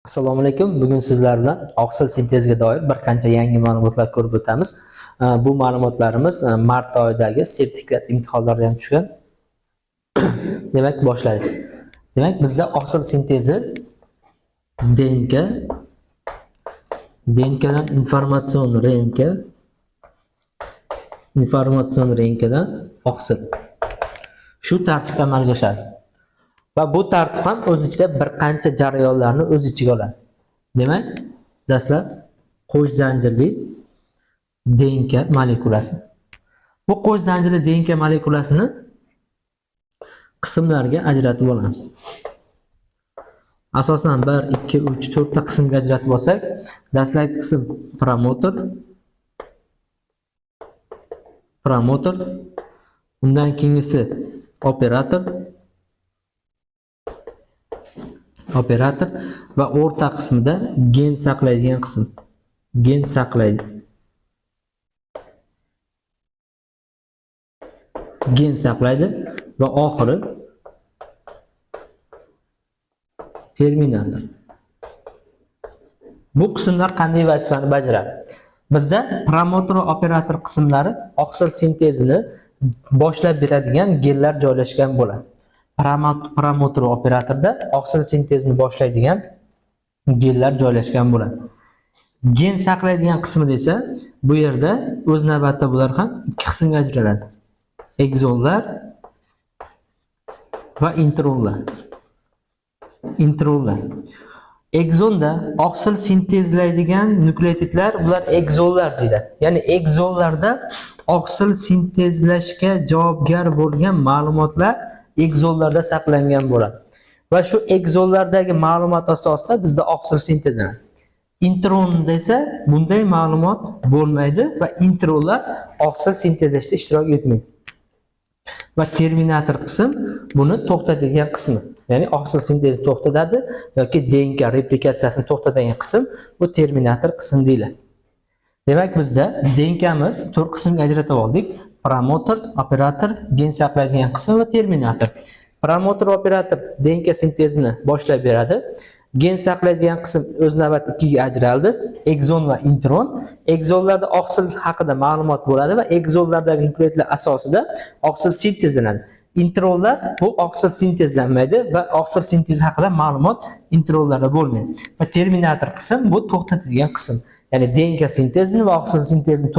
Assalomu alaykum. Bugun sizlar bilan oqsil sinteziga doir bir qancha yangi ma'lumotlar ko'rib o'tamiz. Bu ma'lumotlarimiz mart oyidagi sertifikat imtihonlaridan ham tushgan. Demak, boshladik. Demak, bizda oqsil sintezi DNK, DNKdan informatsion RNK, informatsion RNKdan oqsil. Shu tartibda amalga oshadi. Va bu tartib ham o'z ichida bir qancha jarayonlarni o'z ichiga oladi. Demak, dastlab qo'sh zanjirli DNK molekulasi. Bu qo'sh zanjirli DNK molekulasini qismlarga ajratib olamiz. Asosan 1, 2, 3, 4 ta qismga ajratib olsak, dastlabki qism promotor, promotor, undan keyingisi operator, operator va o'rta qismida gen saqlaydigan qism. Gen saqlaydi. Gen saqlaydi va oxiri terminator. Bu qismlar qanday vazifani bajaradi? Bizda promotor va operator qismlari oqsil sintezini boshlab beradigan genlar joylashgan bo'ladi. Promotor va operatorda oqsil sintezini boshlaydigan genlar joylashgan bo'ladi. Gen saqlaydigan qismi desa, bu yerda o'z navbatida bular ham ikki qismga ajraladi. Egzonlar va intronlar. Intronlar. Egzonda oqsil sintezlaydigan nukleotidlar bular egzonlar deyiladi. Ya'ni egzonlarda oqsil sintezlashga javobgar bo'lgan ma'lumotlar egzonlarda saqlangan bo'ladi. Va shu egzonlardagi ma'lumot asosida bizda oqsil sintezlanadi. Intronda esa bunday ma'lumot bo'lmaydi va intronlar oqsil sintezlashda ishtirok etmaydi. Va terminator qism buni to'xtatadigan qismi. Ya'ni oqsil sintezini to'xtatadi yoki DNK replikatsiyasini to'xtatadigan qism bu terminator qism deyiladi. Demak, bizda DNKmiz 4 qismga ajratib oldik. Promotor, operator, gen saqlaydigan qism va terminator. Promotor va operator DNK sintezini boshlab beradi. Gen saqlaydigan qism o'z navbatida ikkiga ajraldi. Egzon va intron. Egzonlarda oqsil haqida ma'lumot bo'ladi va egzonlardagi nukleotidlar asosida oqsil sintezlanadi. Intronlar bu oqsil sintezlanmaydi va oqsil sintezi haqida ma'lumot intronlarda bo'lmaydi. Va terminator qism bu to'xtatadigan qism. Ya'ni DNK sintezini va oqsil sintezini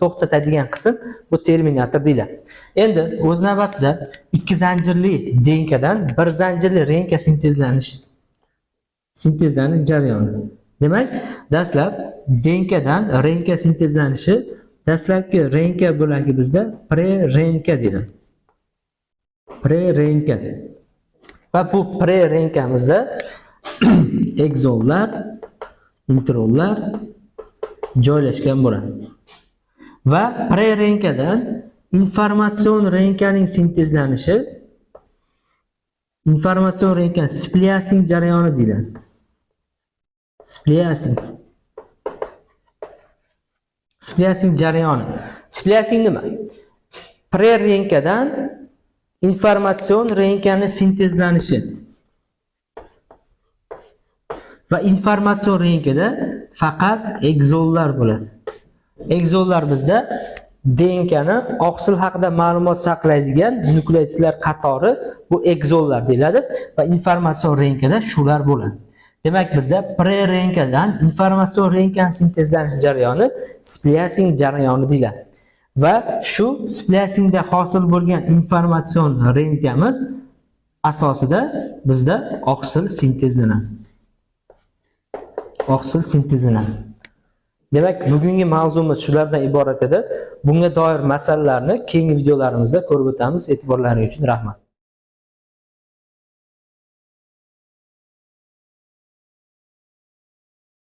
to'xtatadigan qism bu terminator deyiladi. Endi o'z navbatida ikki zanjirli DNKdan bir zanjirli RNK sintezlanish jarayoni. Demak, dastlab DNKdan RNK sintezlanishi, dastlabki RNK bo'lagi bizda pre-RNK deyiladi. Pre-RNK. Va bu pre-RNKmizda egzonlar, intronlar joylashgan bo'ladi. Va pre-RNKdan informatsion RNKning sintezlanishi, informatsion RNK splicing jarayoni deyiladi. Splicing. Splicing jarayoni. Splicing nima? Pre-RNKdan informatsion RNKning sintezlanishi. Va informatsion RNKda faqat egzonlar bo'ladi. Egzonlar bizda DNKni oqsil haqida ma'lumot saqlaydigan nukleotidlar qatori bu egzonlar deyiladi va informatsion RNKda shular bo'ladi. Demak, bizda pre-RNKdan informatsion RNKning sintezlanish jarayoni splicing jarayoni deyiladi. Va shu splicingda hosil bo'lgan informatsion RNKmiz asosida bizda oqsil sintezlanadi. Oqsil sintezlanadi. Demak, bugungi mavzumiz shulardan iborat edi. Bunga doir masalalarni keyingi videolarimizda ko'rib o'tamiz. E'tiborlaringiz uchun rahmat.